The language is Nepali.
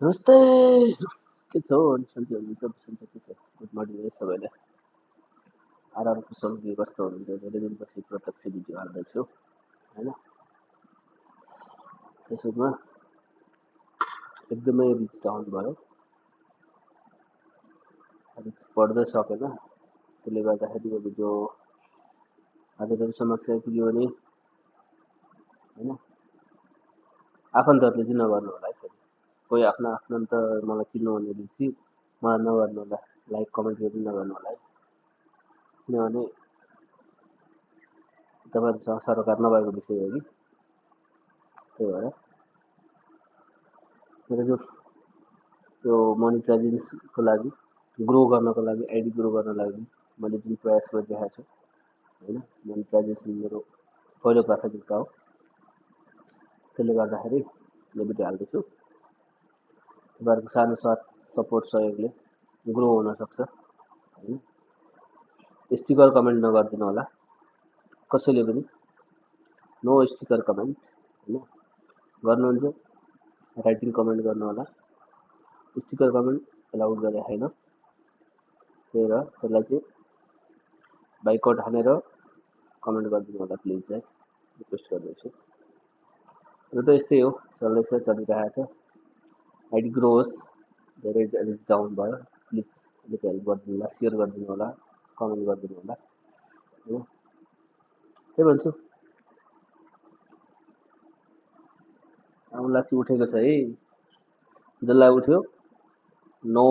नमस्ते के छ हौ अनि सन्चै हुनुहुन्छ सन्चै के छ गुड मर्निङ है सबैलाई आराम कुशल के कस्तो हुनुहुन्छ धेरै दिनपछि प्रत्यक्ष भिडियो हाल्दैछु होइन फेसबुकमा एकदमै रिच डाउन भयो रिच बढ्दै सकेन त्यसले गर्दाखेरि यो भिडियो हजुरहरू समक्ष आइपुग्यो भने होइन आफन्तहरूले चाहिँ नगर्नु होला है फेरि कोही आफ्नो आफन्त मलाई चिन्नु भनेदेखि चाहिँ मलाई नगर्नु होला लाइक कमेन्ट पनि नगर्नु होला है किनभने तपाईँहरूसँग सरोकार नभएको विषय हो कि त्यही भएर मेरो जो यो मोनिटाइजेसनको लागि ग्रो गर्नको लागि आइडी ग्रो गर्न लागि मैले जुन प्रयास गरिरहेको छु होइन मोनिटाइजेसन मेरो पहिलो प्राथमिकता हो त्यसले गर्दाखेरि यो भिडियो हाल्दैछु तपाईँहरूको सानो साथ सपोर्ट सहयोगले ग्रो हुनसक्छ होइन स्टिकर कमेन्ट नगरिदिनु होला कसैले पनि नो स्टिकर कमेन्ट होइन गर्नुहुन्छ राइटिङ कमेन्ट गर्नु होला स्टिकर कमेन्ट एलाउड गरेको छैन त्यही भएर त्यसलाई चाहिँ बाइकआउट हानेर कमेन्ट गरिदिनु होला प्लिज है रिक्वेस्ट गर्दैछु र त यस्तै हो चल्दैछ चलिरहेको छ आइडी ग्रो होस् धेरै रिच डाउन भयो प्लिज अलिक हेल्प गरिदिनु होला सेयर गरिदिनु होला कमेन्ट गरिदिनु होला होइन त्यही भन्छु औँला चाहिँ उठेको छ है जसलाई उठ्यो नो